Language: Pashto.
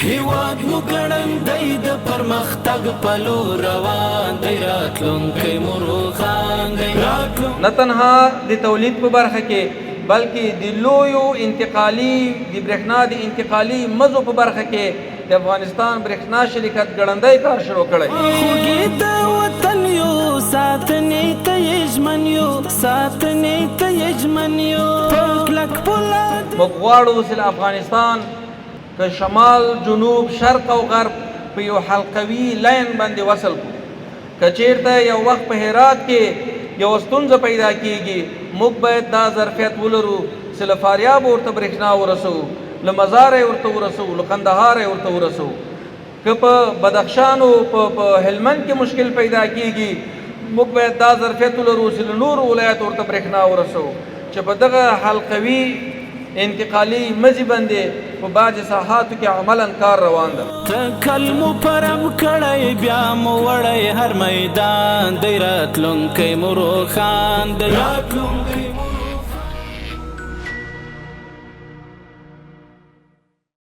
هیواد مو ګړندی د پرمختګ په لور روان دی، راتلونکی مو روښان دی. نه تنها د تولید په برخه کې، بلکې د لویو انتقالي د برېښنا د انتقالي مزو په برخه کې د افغانستان برېښنا شرکت ګړندی کار شروع کړی. خوږې د وطن یو، ساتنې ته یې ژمن یو، ساتنې ته یې ژمن یو، په کلک پولاد. موږ غواړو چې له افغانستان که شمال، جنوب، شرق او غرب په یو حلقوي لاین باندې وصل کړو. که چیرته یو وخت په هرات کې یو ستونزه پیدا کیږي، موږ باید دا ظرفیت ولرو چې له فاریاب ورته برېښنا ورسوو، له مزاره یې ورته ورسوو، له قندهاره یې ورته ورسوو. که په بدخشان او په هلمند کې مشکل پیدا کیږي، موږ باید دا ظرفیت ولرو چې له نورو ولایاتو ورته برېښنا ورسوو، چې په دغه حلقوي انتقالي مزي باندې په بعضې ساحاتو کې عملا کار روان ده. تکل مو په رب کړی، بیا مو وړی هر میدان دی، راتلونکی مو روښان دی.